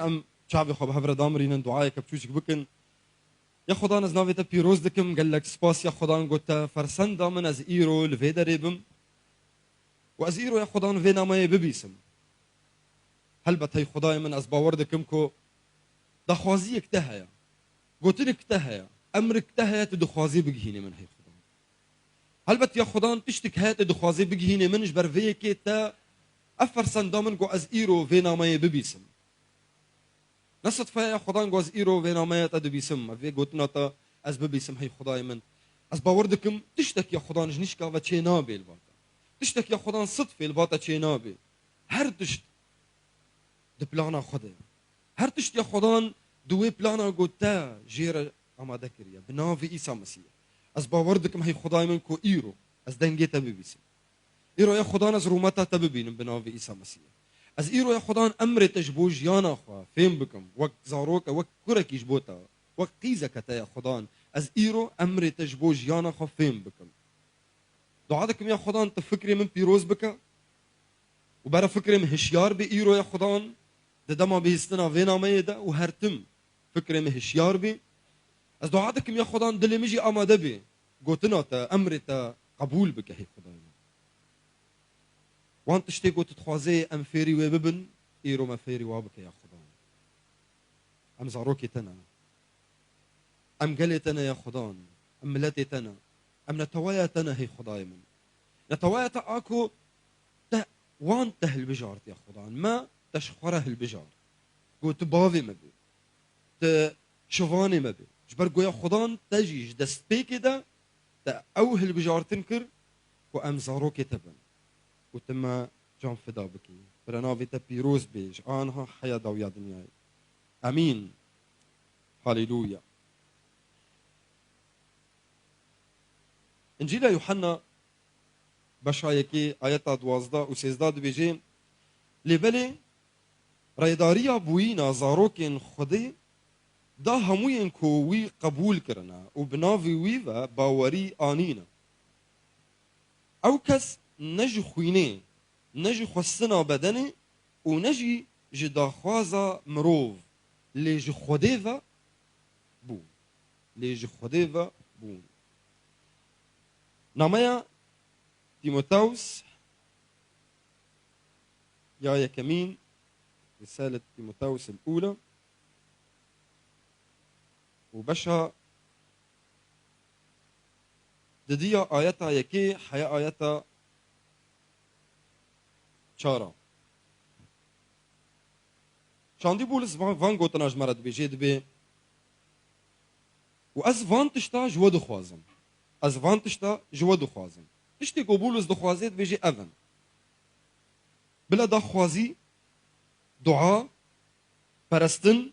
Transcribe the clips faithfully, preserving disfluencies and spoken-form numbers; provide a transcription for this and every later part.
Em çavê xwe bi hev re damirînin, duayeke biçûçik bikin. Ya Xudan, ez navê te pîroz dikim, gelek spas ya Xudan, got te fersenda min ez îro li vê derê bim. Û ez îro ya Xudan vê nameyê bibîsim. Helbet hey Xudayê min, ez bawer dikim ku daxwaziyek te heye. Gotinik te heye. Emrik te heye, tu dixwazî bigihînê min hey Xudan. Helbet ya Xudan tiştik heye tu dixwazî bigihînê min, ji ber vê yekê te ev fersenda min ku ez îro vê nameyê bibîsim. Ne sidfe ye ya Xudan ku ez îro vê nameya te dibîsim, ev vê gotina te ez bibîsim hey Xudayê min. Ez bawer dikim tiştek ya Xudan ji nişka ve çê nabê li ba te. Tiştek ya Xudan sidfê li ba te çê nabê. Her tişt di plana xwe de ye. Her tişt ya Xudan di wê plana ku te jê re amade kiriye. Bi navê Îsa Mesîhê. Ez bawer dikim hey Xudayê min ku îro ez dengê te bibîsim. Îro ya Xudan ez rûmeta te bibînim bi navê Îsa Mesîhê. Ez îro ya Xudan emrê te ji bo jiyana xwe fêm bikim. Wek zaroke, wek kurekî ji bo te, wek qîzeke te ya Xudan. Ez îro emrê te ji bo jiyana xwe fêm bikim. Dua dikim ya Xudan tu fikrê min pîroz bike. Û bere fikrê min hişyar bê îro ya Xudan, di dema bihîstina vê nameyê de û her tim fikrê min hişyar bê. Ez dua dikim ya Xudan dilê min jî amade bê, gotina te, emrê te qebûl bike hey Xudayê min. Wan tiştê ku tu dixwazê em fêrî wê bibin, îro me fêrî wa bike ya Xudan. Em zarokê te ne. Em gelê te ne ya Xudan. Em miletê te ne. Em neteweya te ne hey Xudayê min. Neteweya te a ku te wan te hilbijart ya Xudan. Me te ji xwe re hilbijart. Ku tu bavê me bî. Te şivanê me bê. Ji ber goya Xudan te jî ji destpêkê de te ew hilbijartin kir ku em zarokê te bin. Û tu me can fida bikî. Bira navê te pîroz bê ji aniha heya dawiya dinyayê. Emîn. Haleluya. Încîla Yuhanna beşa yekê ayeta duwazdeh û sêzdeh dibêje, lê belê rêdariya bûyîna zarokên Xwedê da hemûyên ku wî qebûl kirine û bi navê wî ve bawerî anîne. Ew kes ne ji xwînê, ne ji xwestina bedenê û ne jî ji daxwaza mirov, lê ji Xwedê ve bûn. Lê ji Xwedê ve bûn. Nameya Tîmotews ya yekemîn, Risalet Tîmotews el-Ula, û beşa didiya ayeta yekê heya ayeta çara. Şandî Bûlis van, van gotina ji me re dibêje, dibê, û ez van tişta ji we dixwazim. Ez van tişta ji we dixwazim. Tiştê ku Bûlis dixwaze dibêje ev in. Bila daxwazî, dua, perestin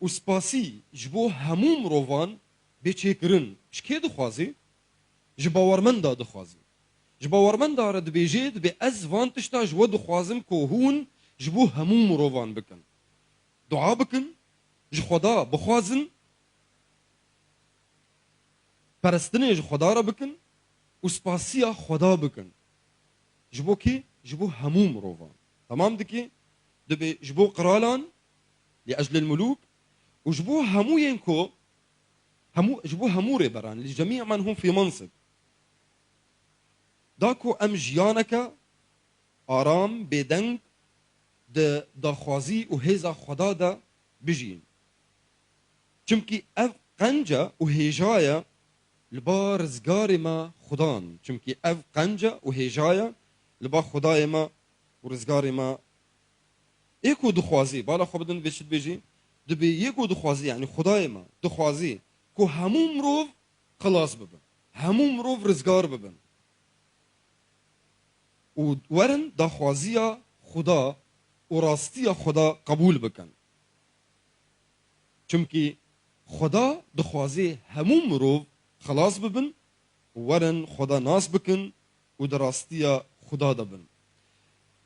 û spasî ji bo hemû mirovan bê çêkirin. Ji kê dixwazî? Ji bawermenda dixwazî. Ji bawermenda re dibêje, dibê ez van tişta ji we dixwazim ku hûn ji bo hemû mirovan bikin. Dua bikin, ji Xweda bixwazin, perestinê ji Xweda re bikin û spasiya Xweda bikin. Ji bo kê? Ji bo hemû mirovan. Temam dikê, dibê ji bo qiralan, li eclil mulûk, û ji bo hemûyên ku, hemû, ji bo hemû rêberan, li cemî men hûn fî mensib. Da ku em jiyaneke aram, bêdeng, di daxwazî û hêza Xweda de bijîn. Çimkî ev qenc e û hêja ye li ba rizgarê me Xudan. Çimkî ev qenc e û hêja ye li ba Xwedayê me û rizgarê me. Ê ku dixwazî, bala xwe bidin vê çi dibêjî, dibê yê ku dixwazî, yanî Xwedayê me, dixwazî ku hemû mirov xilas bibin. Hemû mirov rizgar bibin. Û werin daxwaziya Xuda û rastiya Xuda qebûl bikin. Çimkî Xuda dixwaze hemû mirov xilas bibin û werin Xuda nas bikin û di rastiya Xuda de bin.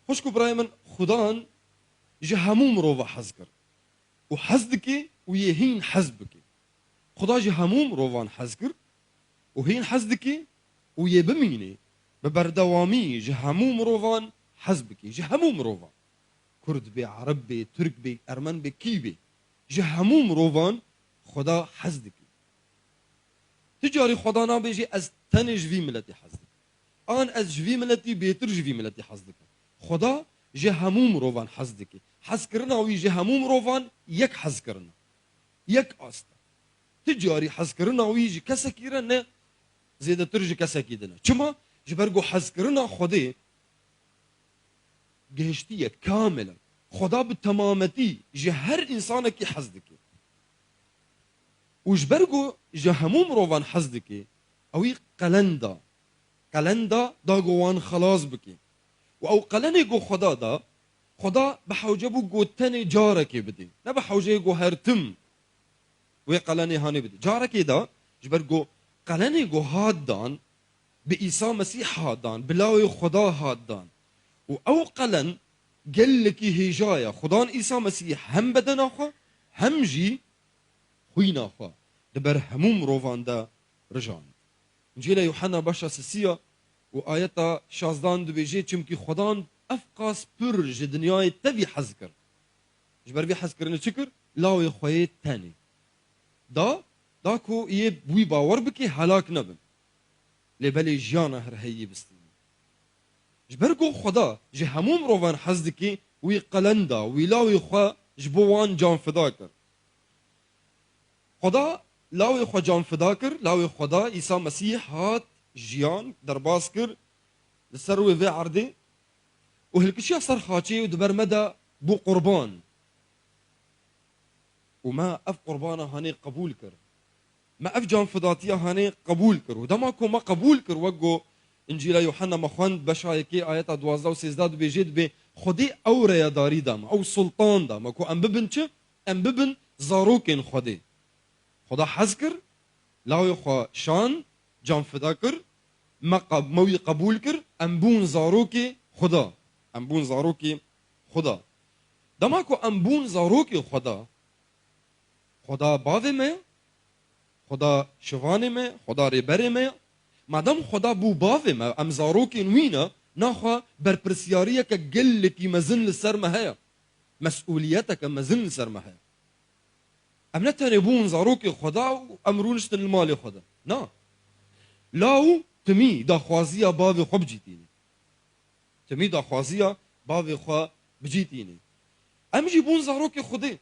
Xwişk û birayê min, Xudan ji hemû mirova hez kir û hez dike û yê hîn hez bike. Xuda ji hemû mirovan hez kir û hîn hez dike û yê bimîne bi berdewamî ji hemû mirovan hez bike. Ji hemû mirovan. Kurd bê, Ereb bê, Tirk bê, Ermen bê, kî bê. Ji hemû mirovan Xweda hez dike. Ti carî Xweda nabêjê, "Ez tenê ji vî miletî hez dikim." An ez ji vî miletî bêtir ji vî miletî hez dikim. Xweda ji hemû mirovan hez dike. Hezkirina wî ji hemû mirovan yek hezkirin e. Yek ast e. Ti carî hezkirina wî ji kesekî re ne zêdetir ji kesekî din e. Çima? Ji ber ku hezkirina Xwedê gihiştî ye, kamil e. Xweda bi temametî ji her însanekî hez dike. Û ji ber ku ji hemû mirovan hez dike, ewî qelen da. Qelen da, da ku wan xelas bike. Û ew qelenê ku Xweda da, Xweda bi hewce bû ku tenê carekê bidê. Ne bi hewceyê ku her tim wê qelenê hanê bidê. Carekê da, ji ber ku qelenê ku hat dan, bi Îsa Mesîh hat dan, bi lawê Xweda hat dan. Û ew qelen gelekî hêja ye. Xudan Îsa Mesîh hem bedena xwe, hem jî xwîna xwe di ber hemû mirovan de rijand. Încîla Yuhanna beşa sisiya û ayeta şazdan dibêje, çimkî Xudan evqas pir ji dinyayê tevî hez kir. Ji ber vê hezkirinê çi kir? Lawê xwe yê tenê da, da ku yê bi wî bawer bike, helak nebin. Lê belê jiyana her heyî bistîne. Ji ber ku Xweda ji hemû mirovan hez dike, wî qelen da, wî lawê xwe ji bo wan canfida kir. Xweda lawê xwe canfida kir, lawê Xweda Îsa Mesîh hat, jiyan derbas kir li ser rûyê vê erdê û hilkişiya ser xaçê û di ber me de bû qurban. Û me ev qurbana hanê qebûl kir. Me ev canfidatiya hanê qebûl kir. Û dema ku me qebûl kir, wek ku Încîla Yuhanna me xwend, beşa yekê, ayeta duwazdeh û sêzdeh dibêje, dibê, Xwedê ew reyedarî da me, ew sultan da me, ku em bibin çi? Em bibin zarokên Xwedê. Xweda hez kir, lawê xwe şand, canfida kir, me qe-, me wî qebûl kir, em bûn zarokê Xweda. Em bûn zarokê Xweda. Dema ku em bûn zarokê Xweda, Xweda bavê me ye, Xweda şivanê me ye, Xweda rêberê me ye. Madem Xweda bû bavê me, em zarokên wî ne, naxwe berpirsiyariyeke gelekî mezin li ser me heye. Mesûliyeteke mezin li ser me heye. Em ne tenê bûn zarokê Xweda û em rûniştin li malê xwe de. Na. Law timî daxwaziya bavê xwe bi cî tînê. Timî daxwaziya bavê xwe bi cî tînê. Em jî bûn zarokê Xwedê.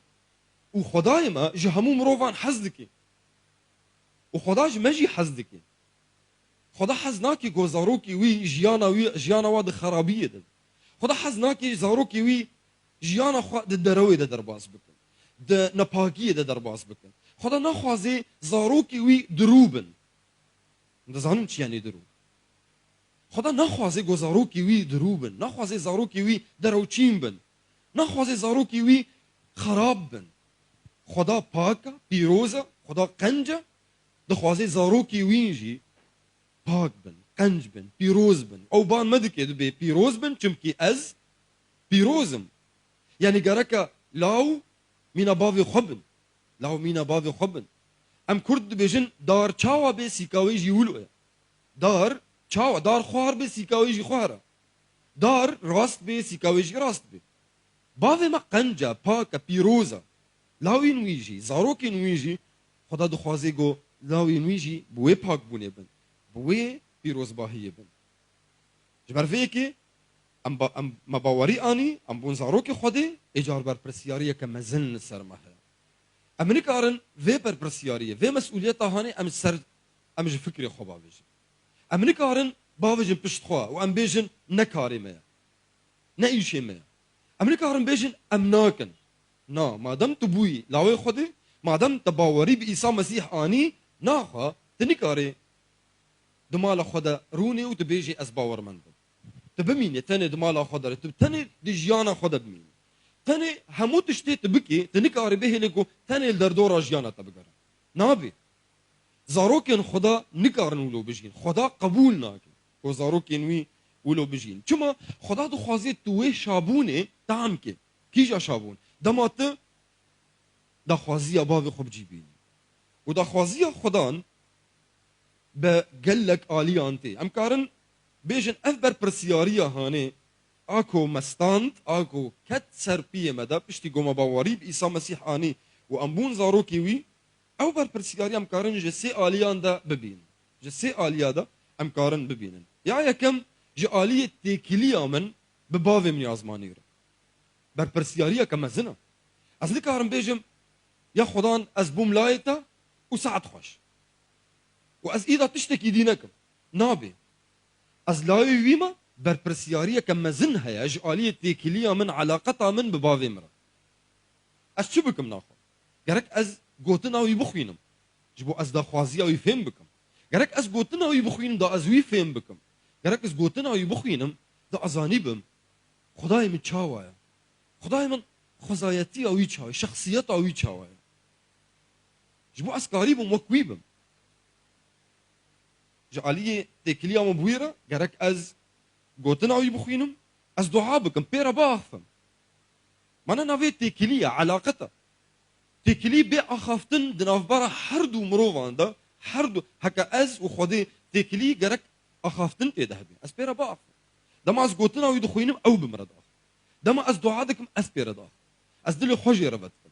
Û Xwedayê me ji hemû mirovan hez dike. Û Xweda ji me jî hez dike. Xweda hez nake ku zarokê wî jiyana wî, jiyana wa di xerabiyê de be. Xweda hez nake zarokê wî jiyana xwe di derewê de derbas bikin. Di nepakiyê de derbas bikin. Xweda naxwaze zarokê wî dirû bin. Dizanin çi yenê dirû. Xweda naxwaze ku zarokê wî dirû bin. Naxwaze zarokê wî derewçîn bin. Naxwaze zarokê wî xerab bin. Xweda pak e, pîroz e, Xweda qenc e. Dixwaze zarokê wî jî pak bin, qenc bin, pîroz bin. Ew ban me dike, dibê pîroz bin, çimkî ez pîroz im. Yanî gereke law mîna bavê xwe bin. Law mîna bavê xwe bin. Em Kurd dibêjin, dar çawa bê, sîka wê jî wilo ye. Dar çawa, dar xwar bê, sîka wê jî xwar e. Dar rast bê, sîka wê jî rast bê. Bavê me qenc e, pak e, pîroz e. Lawên wî jî, zarokên wî jî, Xweda dixwaze ku lawên wî jî bi wê pakbûnê bin, bi wê pîrozbahiyê bin. Ji ber vê yekê em ba-, em, me bawerî anî, em bûn zarokê Xwedê, ê car berpirsiyariyeke mezin li ser me heye. Em nikarin vê berpirsiyariyê, vê mesûliyeta hanê em ser, em ji fikrê xwe bavêjin. Em nikarin bavêjin pişt xwe û em bêjin ne karê me ye. Ne îşê me ye. Em nikarin bêjin em nakin. Na, madem tu bûyî lawê Xwedê, madem te bawerî bi Îsa Mesîh anî, naxwe tu nikarî di mala xwe de rûnê û tu bêjî ez bawermend im. Tu bimînî tenê di mala xwe de, tu tenê di jiyana xwe de bimînî. Tenê hemû tiştê tu bikî, tu nikarî bihêlî ku tenê li derdora jiyana te bigere. Nabê. Zarokên Xweda nikarin wilo bijîn. Xweda qebûl nake ku zarokên wî wilo bijîn. Çima? Xweda dixwaze tu wê şabûnê tam kî. Kîja şabûn? Dema tu daxwaziya bavê xwe bi cî bînî. Û daxwaziya Xwedan bi gelek aliyan tê. Em karin bêjin ev berpirsiyariya hanê A ku me stand, a ku ket ser piyê me de, piştî ku me bawerî bi Îsa Mesîh anî û em bûn zarokê wî, ew berpirsiyarî em karin ji sê aliyan de bibînin. Ji sê aliya de em karin bibînin. Ya yekem, ji aliyê têkiliya min bi bavê min ya zimanî re. Berpirsiyariyeke mezin e. Ez nikarim bêjim, ya Xudan ez bûm layê te û saet xweş. Û ez îda tiştekî dî nekim. Nabê. Ez layê wî me, berpirsiyariyeke mezin heye ji aliyê têkiliya min, eleqeta min bi bavê min re. Ez çi bikim naxwe? Gerek ez gotina wî bixwînim. Ji bo ez daxwaziya wî fêm bikim. Gerek ez gotina wî bixwînim, da ez wî fêm bikim. Gerek ez gotina wî bixwînim, da ez zanîbim Xwedayê min çawa ye. Xwedayê min xwezayetiya wî çawa ye, şexsiyeta wî çawa ye. Ji bo ez karîbim wek wî bim. Ji aliyê têkiliya min bi wî re gerek ez gotina wî bixwînim, ez dua bikim, pê re biaxifim. Mana navê têkilî ye, eleqet e. Têkilî bê axaftin di navbera her du mirovan de, her du, heke ez û Xwedê têkilî gerek axaftin tê de hebe. Ez pê re biaxifim. Dema ez gotina wî dixwînim, ew bi min re diaxife. Dema ez dua dikim, ez pê re diaxifim. Ez dilê xwe jê re vedikim.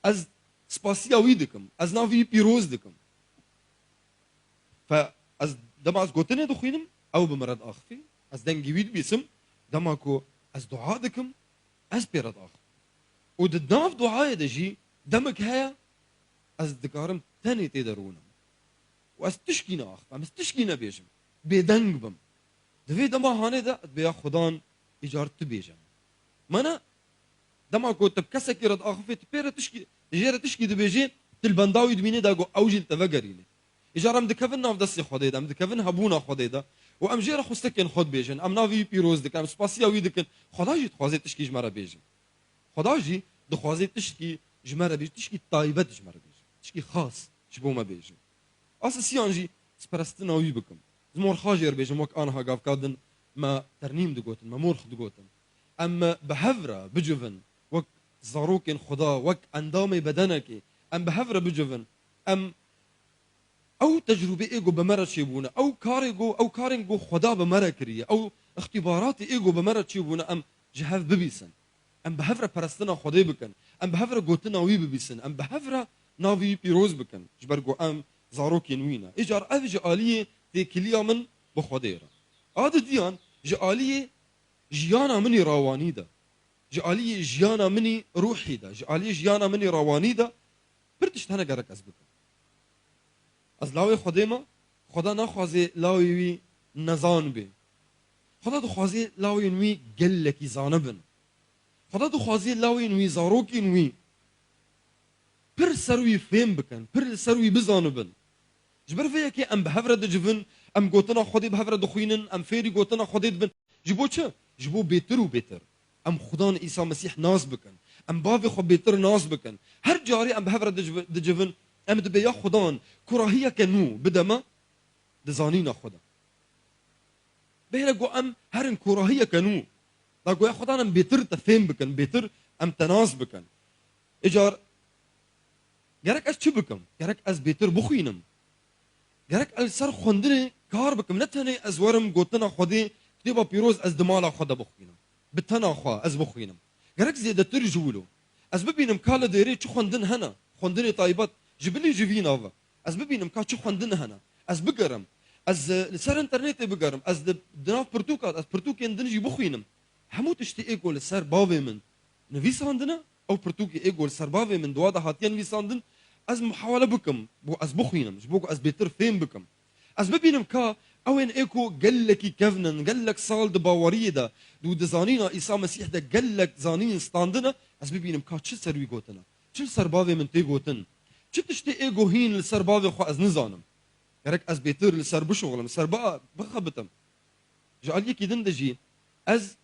Ez spasiya wî dikim. Ez navê wî pîroz dikim. Fe ez dema ez gotinê dixwînim, ew bi min re diaxifî. Ez dengê wî dibîsim. Dema ku ez dua dikim, ez pê re diaxifim. Û di nav duayê de jî demek heye ez dikarim tenê tê de rûnim. Û ez tişkî neaxifim, ez tişkî nebêjim. Bêdeng bim. Di vê dema hanê de ez bêya Xudan îcar tu bêje. Mana dema ku tu bi kesekî re diaxifê, tu pê re tişkî, jê re tişkî dibêjê, tu li benda wî dimînê da ku ew jî li te vegerîne. Îcar em dikevin nav destê Xwedê de, em dikevin hebûna Xwedê de û em jê re xwestekên xwe dibêjin. Em navê wî pîroz dikin, em spasiya wî dikin. Xweda jî dixwaze tişkî ji me re bêje. Xweda jî dixwaze tişkî ji me re bêje, tişkî taybet ji me re bêje. Tişkî xas ji bo me bêje. Asisiyan jî ez perestina wî bikim. Ez morxa jê re bêjim, wek aniha gavka din me ternîm digotin, me morx digotin. Em bi hev re bicivin, wek zarokên Xweda, wek endamê bedenekê, em bi hev re bicivin. Em ew tecrûbê ê ku bi me re çêbûne, ew karê ku, ew karên ku Xweda bi me re kiriye, ew îxtîbaratê ê ku bi me re çêbûne, em ji hev bibîsin. Em bi hev re perestina Xwedê bikin. Em bi hev re gotina wî bibîsin. Em bi hev re navê wî pîroz bikin. Ji ber ku em zarokên wî ne. Îcar ev ji aliyê têkiliya min bi Xwedê re. A didiyan ji aliyê jiyana min î rawanî de. Ji aliyê jiyana min î ruhî de. Ji aliyê jiyana min î rawanî de pir tişt hene gerek ez bikim. Ez lawê Xwedê me, Xweda naxwaze lawê wî nezan bê. Xweda dixwaze lawên wî gelekî zanibin. Xweda dixwaze lawên wî, zarokên wî pir ser wî fêm bikin, pir li ser wî bizanibin. Ji ber vê yekê em bi hev re dicivin, em gotina Xwedê bi hev re dixwînin, em fêrî gotina Xwedê dibin. Ji bo çi? Ji bo bêtir û bêtir em Xudan Îsa Mesîh nas bikin. Em bavê xwe bêtir nas bikin. Her carê em bi hev re diciv-, dicivin, em dibê ya Xudan kurahiyeke nû bide me di zanîna xwe de. Bêhne ku em herin kurahiyeke nû. Da goya Xudan em bêtir te fêm bikin, bêtir em te nas bikin. Îcar gerek ez çi bikim? Gerek ez bêtir bixwînim. Gerek ez li ser xwendinê kar bikim. Ne tenê ez werim gotina Xwedê, kitêba pîroz ez di mala xwe de bixwînim. Bi tena xwe ez bixwînim. Gerek zêdetir ji wilo. Ez bibînim ka li dêrê çi xwendin hene. Xwendinê taybet. Ji bilî ji vî nava. Ez bibînim ka çi xwendin hene. Ez bigerim. Ez, e, li ser înternetê bigerim. Ez di, di nav pirtûka, ez pirtûkên din jî bixwînim. Hemû tiştê ê ku li ser bavê min nivîsandine, ew pirtûkê ê ku li ser bavê min di wa de hatiye nivîsandin, ez muhawele bikim, bo ez bixwînim, ji bo ku ez bêtir fêm bikim. Ez bibînim ka ewên ê ku gelekî kevn in, gelek sal di baweriyê de, di, di zanîna Îsa Mesîh de gelek zanîn standine, ez bibînim ka çi ser wî gotine, çi li ser bavê min tê gotin, çi tiştê ê ku hîn li ser bavê xwe ez nizanim. Gerek ez bêtir li ser bişuxulim, li ser ba-, bixebitim. Ji aliyekî din de jî ez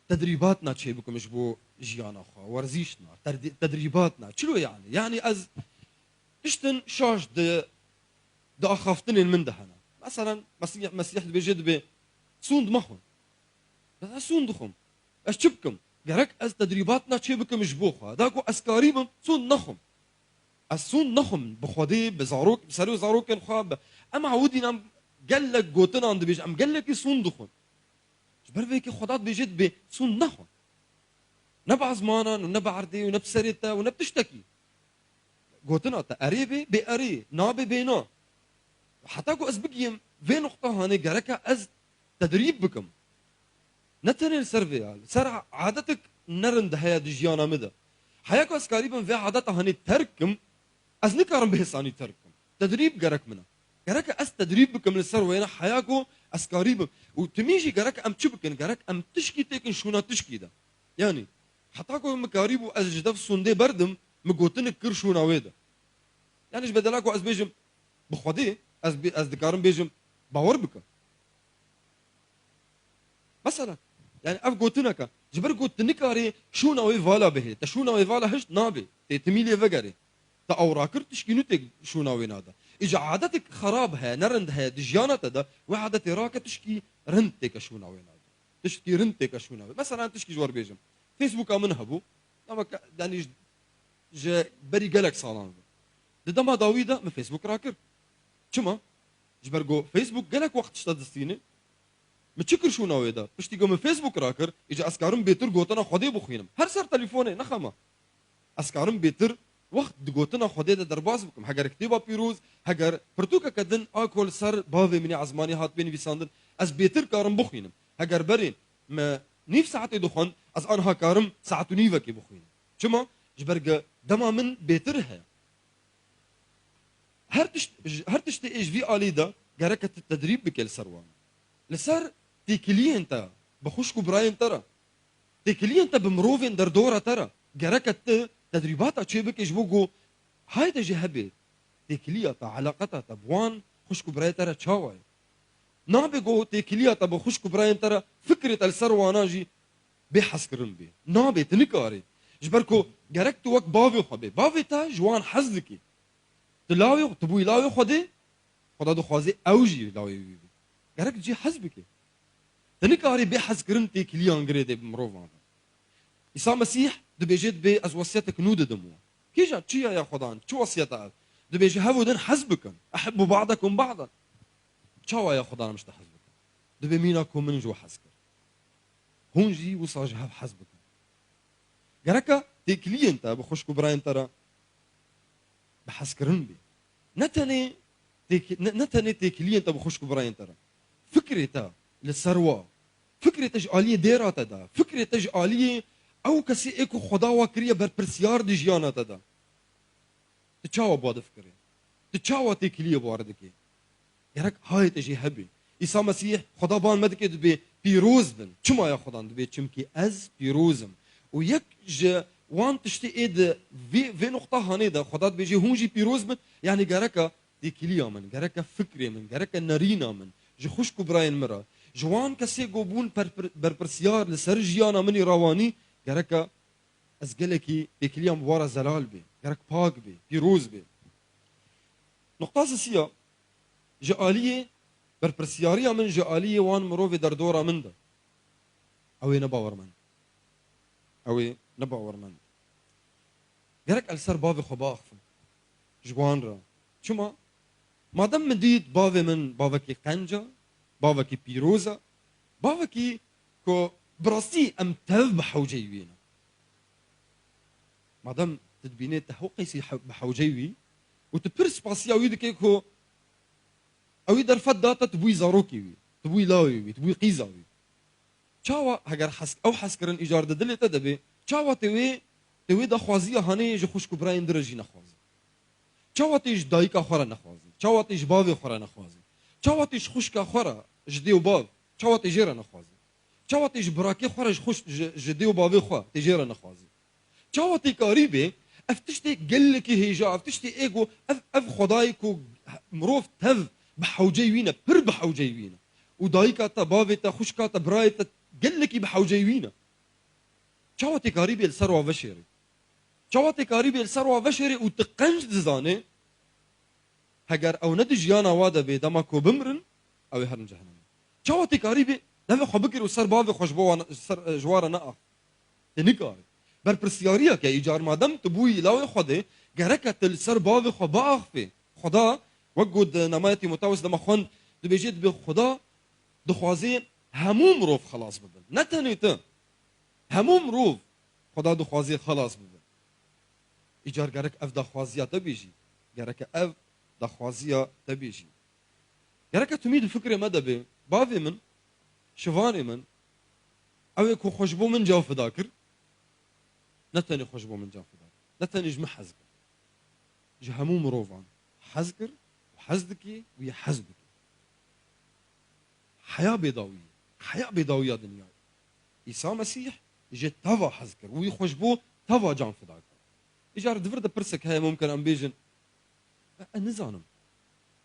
tedrîbatna çêbikim ji bo jiyana xwe, werzîşna, terdî-, tedrîbatna. Çilo yani? Yani ez tiştin şaş di, di axaftinên min de hene. Meselen, Mesîh, Mesîh dibêje, dibê, "Sûnd mexwin." Ez sûnd dixwim. Ez çi bikim? Gerek ez tedrîbatna çêbikim ji bo xwe. Da ku ez karîbim, sûnd nexwim. Ez sûnd nexwim bi Xwedê, bi zarok, bi serê û zarokên xwe, bi, em hewidîn em gelek gotinan dibêjin, em gelekî sûnd dixwin. Ber vê yekê Xweda dibêje dibê sûnd nexwe. Ne bi ezmanan û ne bi erdê û ne bi serê te û ne bi tiştekî. Gotina te erê bê, bê erê, nabê bê na. Heta ku ez bigiyim vê nuqta hanê gereke ez tedrîb bikim. Ne tenê li ser vê ya, li ser adetek nerind heye di jiyana min de. Heya ku ez karîbim vê adeta hanê terk kim, ez nikarim bi hêsanî terk kim. Tedrîb gerek min e. Gereke ez tedrîb bikim li ser wêne heya ku ez karîbim. Û timî jî gerek em çi bikin? Gerek em tişkî têkin şûna tişkî de. Yanî, heta ku min karîbû ez ji dev sûndê berdim, min gotinik kir şûna wê de. Yanî ji bedela ku ez bêjim, bi Xwedê, ez bê-, ez dikarim bêjim, bawer bike. Mesela, yani ev gotineke, ji ber ku tu nikarî şûna wê vala bihê, te şûna wê vala hişt nabê, tê timî lê vegerê. Te ew rakir tişkî nû tê şûna wê nade. Îca adetek xerab heye, nerind heye di jiyana te de, wê adetê rake tişkî rind têke şûna wê nade. Tişkî rind têke şûna wê. Mesela tişkî ji we bêjim. Facebooka min hebû, ama ke-, yani ji, ji berî gelek salan ve. Di dema dawî de min Facebook rakir. Çima? Ji ber ku Facebook gelek wext tişta distîne. Min çi kir şûna wê de? Piştî ku min Facebook rakir, îca ez karim bêtir gotina Xwedê bixwînim. Her ser telefonê, ne xema. Ez karim bêtir wext di gotina Xwedê de derbas bikim. Heger kitêba pîroz, heger pirtûkeke din a ku li ser bavê min ê ezmanî hatibê nivîsandin, ez bêtir karim bixwînim. Heger berê me nîv saetê dixwend, ez aniha karim saet û nîvekê bixwînim. Çima? Ji ber ku dema min bêtir heye. Her tişt, her tiştê ê ji vî alî de gereke tu tedrîb bike li ser wan. Li ser têkiliyên te bi xwişk û birayên te re, têkiliyên te bi mirovên derdora te re, gereke tu tedrîbata çêbike ji bo ku hayde jî hebe têkiliya te, eleqeta te bi wan xwişk û birayê te re çawa ye? Nabe ku têkiliya te bi xwişk û birayên te re fikrê te li ser wana jî bê hezkirin bê. Nabê, tu nikarî. Ji ber ku gerek tu wek bavê xwe bê. Bavê te ji wan hez dikî. Tu lawê, tu bûyî lawê Xwedê, Xweda dixwazê ew jî lawê wî bê. Gerek tu jê hez bikî. Tu nikarî bê hezkirin têkiliyan girêdê bi mirovan re. Îsa Mesîh dibêje dibê ez wesiyetek nû didim we. Kîjan, çi ya ya Xwedan, çi wesiyeta ev? Dibêje hev û din hez bikin. Ehibbu ba'dakum ba'dan. Çawa ya Xwedan em ji te hez bikin? Dibê mîna ku min ji we hez kir. Hûn jî wisa ji hev hez bikin. Gereka têkiliyên te bi xwişk û birayên te re bi hezkirin bê. Ne tenê têk-, ne, ne tenê têkiliyên te bi xwişk û birayên te re. Fikrê te li ser wa. Fikrê te ji aliyê dêra te de. Fikrê te ji aliyê ew kesê ê ku Xweda wa kiriye berpirsiyar di jiyana te de. Tu çawa bi wa difikirî? Tu çawa têkiliyê bi wa re dikî? Gerek hayê te jî hebe. Îsa Mesîh Xweda ban me dike dibê pîroz bin. Çima ya Xwedan dibê? Çimkî ez pîroz im. Û yek ji wan tiştê ê di vê, vê nuqta hanê de Xweda dibêje hûn jî pîroz bin. Yanî gereka têkiliya min, gereke fikrê min, gereke nerîna min, ji xwişk û birayên min re, ji wan kesê ku bûn perpir-, berpirsiyar li ser jiyana min î rawanî, gereke ez gelekî têkiliya min bi wa re zelal bê, gerek pak bê, pîroz bê. Nuqta sisiya, ji aliyê berpirsiyariya min ji aliyê wan mirovê derdora min de. Ew ê ne bawermend. Ew ê ne bawermend. Gerek ez li ser bavê xwe biaxifim. Ji wan re. Çima? Madem min dît bavê min bavekî qenc e, bavekî pîroz e, bavekî ku bi rastî em tev bi hewceyî wî ne. Madem tu dibînê te hew qeysî hew-, bi hewceyî wî û tu pir spasiya wî dikê ku ewî derfet da te, tu bûyî zarokê wî, tu bûyî lawê wî, tu bûyî qîza wî. Çawa heger hes-, ew hezkirin îcar di dilê te de bê, çawa tê wê, tê wê daxwaziya hanê ji xwişk û birayên din re jî nexwazî? Çawa tê ji dayika xwe re nexwazî? Çawa tê ji bavê xwe re nexwazî? Çawa tê ji xwişka xwe re, ji dê û bav, çawa tê jê re nexwazî? Çawa tê ji birakê xwe re, ji xwişk, ji, ji dê û bavê xwe tê jê re nexwazî? Çawa tê karî bê, ev tiştê gelekî hêja, ev tiştê ê ku ev, ev Xwedayê ku mirov tev bi hewceyî wî ne, pir bi hewceyî wî ne. Û dayika te, bavê te, xwişka te, birayê te gelekî bi hewceyî wî ne. Çawa tê karî bê li ser wa veşêrê? Çawa tê karî bê li ser wa veşêrê û tu qenc dizanê, heger ew ne di jiyana wa de bê, dema ku bimirin, ew ê herin cehenemê. Çawa tê karî bê, devê xwe bigir û ser bavê xwe ji bo wan, ser, ji wa re neax? Tê nikarî. Berpirsiyariyeke îcar madem tu bûyî lawê Xwedê, gereke tu li ser bavê xwe biaxifê. Xweda, wek got di namaya Tîmotawis dema xwend, dibêje dibê Xweda dixwazê Hemû mirov xelas bibin. Ne tenê tu. Hemû mirov Xweda dixwazê xelas bibin. Îcar gerek ev daxwaziya te bê jî. Gereke ev daxwaziya te bê jî. Gereke tu mî di fikrê me de bê. Bavê min, şivanê min, ew ê ku xwe ji bo min can fida kir, ne tenê xwe ji bo min can fida kir. Ne tenê ji min hez kir. Ji hemû mirovan hez kir û hez dike û yê hez bike. Heya bêdawiyê, heya bêdawiya dinyayê. Îsa Mesîh ji teva hez kir û wî xwe ji bo teva can fida kir. Îcar di vir de pirsek heye, mumkin em bêjin, "E, ez nizanim.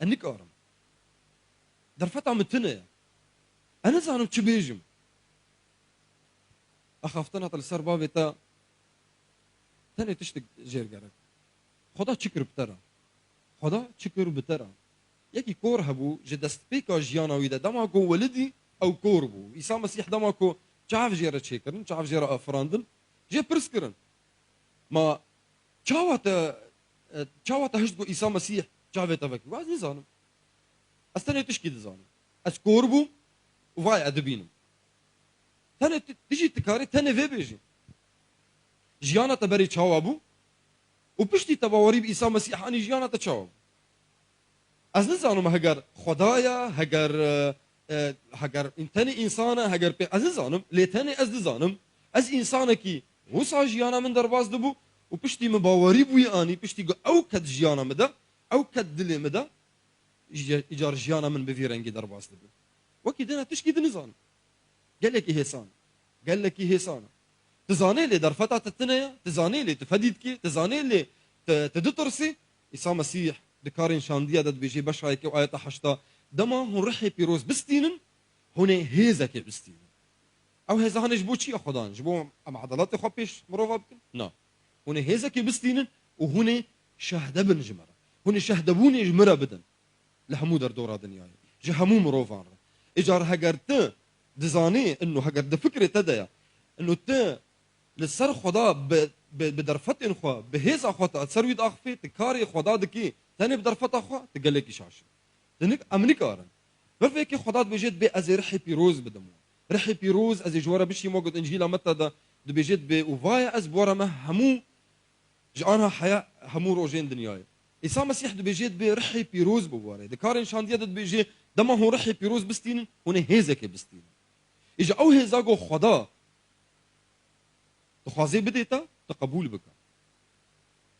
Ez nikarim. Derfeta min tune ye. Ez nizanim çi bêjim." Axaftina te li ser bavê te tenê tiştek jêr gerek. Xweda çi kir bi te re? Xweda çi kir bi te re? Yekî kor hebû, ji destpêka jiyana wî de, dema ku welidî ew kor bû. Îsa Mesîh dema ku çav jê re çêkirin, çav jê re afirandin, jê pirs kirin. Ma çawa te, e, çawa te hişt ku Îsa Mesîh çavê te vekir? Ez nizanim. Ez tenê tişkî dizanim. Ez kor bûm û vay ez dibînim. Tenê tu, tu jî dikarî tenê vê bêjî. Jiyana te berê çawa bû? Û piştî te bawerî bi Îsa Mesîh anî, jiyana te çawa bû? Ez nizanim heger Xwedaya, heger, e, e, heger tenê însan e, heger pê, ez nizanim, lê tenê ez dizanim, ez însanekî wisa jiyana min derbas dibû û piştî min bawerî bi wî anî, piştî ku ew ket jiyana min de, ew ket dilê min de, ji-, îcar jiyana min bi vî rengî derbas dibe. Wekî dina tişkî din nizanim. Gelekî hêsan. Gelekî hêsan. Tu zanê lê derfeta te tune ye, tu zanê lê tu fedî dikê, tu zanê lê tu, tu ditirsî. Îsa Mesîh di Karên Şandiya de dibêje, beşa yekê û ayeta heşta, dema hûn rihê pîroz bistînin, hûn ê hêzekê bistînin. Ew hêza hanê ji bo çi ye Xwedan? Ji bo em edaletê xwe pêş mirova bikin? Na. Hûn ê hêzekê bistînin û hûn ê şehde bin ji me re. Hûn ê şehdebûnê ji min re bidin. Li hemû derdora dinyayê. Ji hemû mirovan re. Îcar heger tu dizanî, ino heger di fikrê te de ye, ino tu li ser Xweda bi, bi, bi derfetên xwe, bi hêza xwe te ser wî diaxifî, tu karê Xweda dikî, tenê bi derfeta xwe, tu gelekî şaş î. Tu nik-, em nikarin. Vir vê yekê Xweda dibêje, dibê ez ê rihê pîroz bidim we. Rihê pîroz ez ê ji we re bişîm, wek got Încîla Meta de dibêje, dibê û vaye ez bi we re me hemû ji anha heya hemû rojên dinyayê. Îsa Mesîh dibêje, dibê rihê pîroz bi we re. Di Karên Şandiye de dibêje, dema hûn rihê pîroz bistînin, hûn ê hêzekê bistînin. Îja ew hêza ku Xweda dixwazê bidê te, tu qebûl bike.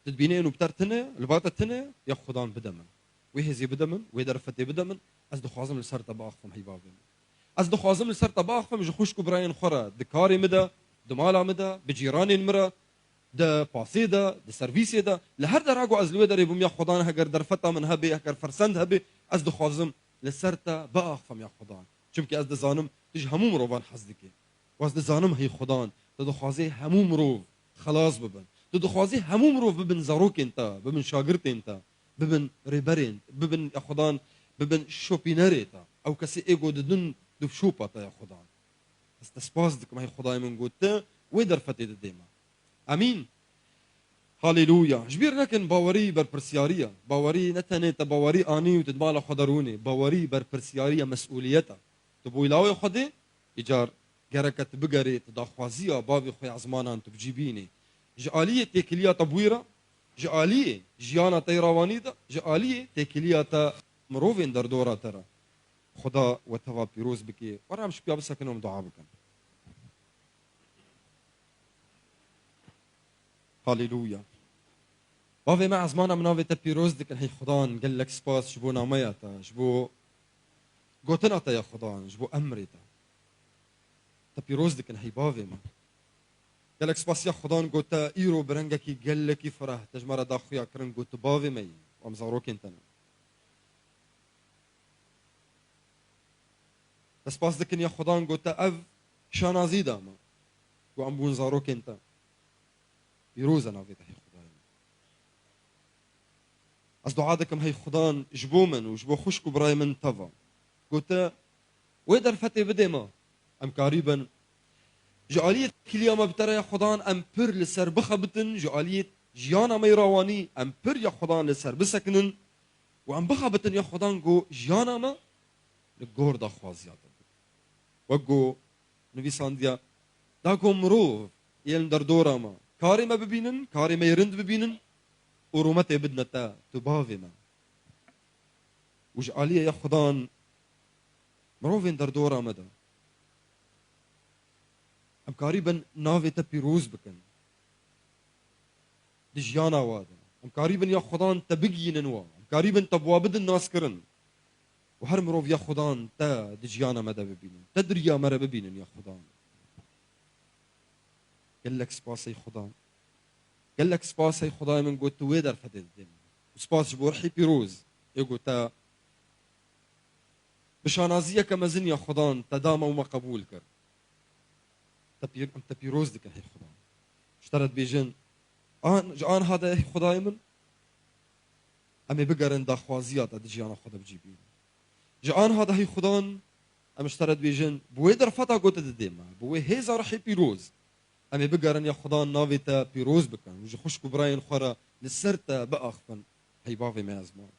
Tu dibînî êno bi te re tune, li ba te tune, ya Xudan bide min. Wê hêzê bide min, wê derfetê bide min, ez dixwazim li ser te biaxifim hey bavê min. Ez dixwazim li ser te biaxifim ji xwişk û birayên xwe re, di karê min de, di mala min de, bi cîranên min re, di pasê de, di servîsê de, li her dera ku ez li wê derê bûm ya Xudan, heger derfeta min hebe, heger fersend hebe, ez dixwazim li ser te biaxifim ya Xudan. Çimkî ez dizanim tu ji hemû mirovan hez dikî. Û ez dizanim hey Xudan, tu dixwazê hemû mirov xelas bibin. Tu dixwazê hemû mirov bibin zarokên te, bibin şagirtên te, bibin rêberên, bibin ya Xudan, bibin şopînerê te. Ew kesê ê ku didin di şopa te ya Xudan. Ez te spas dikim hey Xudayê min ku tu wê derfetê didê me. Amîn. Haleluya. Ji bîr nekin, bawerî berpirsiyarî ye. Bawerî ne tenê te bawerî anî û tu di mala xwe de rûnê. Bawerî berpirsiyarî ye, mesûliyet e. Tu bo lawê Xwedê, îcar gereke tu bigerê, tu daxwaziya bavê xwe ya ezmanan tu bi cî bînî. Ji aliyê têkiliya te bûyî re, ji aliyê jiyana te yê rawanî de, ji aliyê têkiliya te mirovên derdora te re. Xuda we teva pîroz bike. Were em ji piya bisekinin û em dua bikin. Haleluya. Bavê me, ezmana min navê te pîroz dikin, hey Xudan, gelek spas ji bo nameya te, ji bo gotina te ya Xudan, ji bo emrê te. Te pîroz dikin, hey bavê me. Gelek spas ya Xudan, ku te îro bi rengekî gelekî fireh te ji me re daxuya kirin, ku tu bavê me yî, em zarokên te ne. Te spas dikin ya Xudan, ku te ev şanazî da me, ku em bûn zarokên te. Pîroz e navê te, hey Xudayê min. Ez dua dikim, hey Xudan, ji bo min û ji bo xwişk û birayê min teva, ku te wê derfetê bidê me, em karîbin ji aliyê kiliya me bi te re ya Xudan, em pir li ser bixebitin, ji aliyê jiyana me yê rawanî, em pir ya Xudan li ser bisekinin û em bixebitin ya Xudan, ku jiyana me li gor daxwaziya te be. Wek ku nivîsandiye, da ku mirov yên derdora me karê me bibînin, karê me yê rind bibînin û rûmetê bidine te, tu bavê me. Û ji aliyê ya Xudan mirovên derdora me de em karîbin navê te pîroz bikin. Di jiyana wa de em karîbin ya Xudan te bigihînin wa. Em karîbin te bi wa bidin naskirin. Û her mirov ya Xudan te di jiyana me de bibînin. Te di riya me re bibînin ya Xudan. Gelek spas ey Xudan. Gelek spas ey Xudayê min, got tu wê derfetê didê me. Û spas ji bo Rihî Pîroz ê got te bi şanaziyeke mezin ya Xudan te da me û me qebûl kir. Te pîr-, em te pîroz dikin hey Xudan. Ji te re dibêjin, an, ji aniha de hey Xudayê min, em ê bigerin daxwaziya te di jiyana xwe de bi cî bînin. Ji aniha de hey Xudan, em ji te re dibêjin, bi wê derfeta ku tu didê me, bi wê hêza Rihê Pîroz, em ê bigerin ya Xudan navê te pîroz bikin û ji xwişk û birayên xwe re li ser te biaxivin, hey bavê me ezman.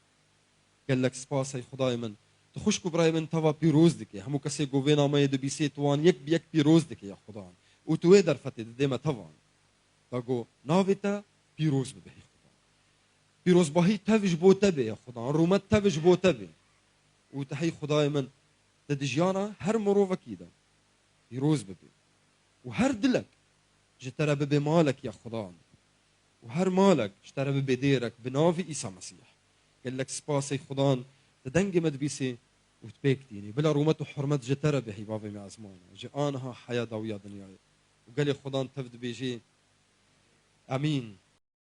Gelek spas hey Xudayê min. Tu xwişk û birayê min teva pîroz dike. Hemû kesê ku vê nameyê dibîsê, tu wan yek bi yek pîroz dike ya Xudan. Û tu wê derfetê didê me tevan. Da ku navê te pîroz bibe hey Xudan. Pîrozbahî tev ji bo te bê ya Xudan. Rûmet tev ji bo te bê. Û tu hey Xudayê min, tu di jiyana her mirovekî de pîroz bibî. Û her dilek ji te re bibe malek ya Xudan. Û her malek ji te re bibe dêrek bi navê Îsa Mesîh. Gelek spas ey Xudan, tu dengê me dibîsî û tu pêk tînî. Bila rûmet û hurmet ji te re be hey bavê me ezmana. Ji aniha heya dawiya dinyayê. Û gelê Xudan tev dibêjê, Amîn.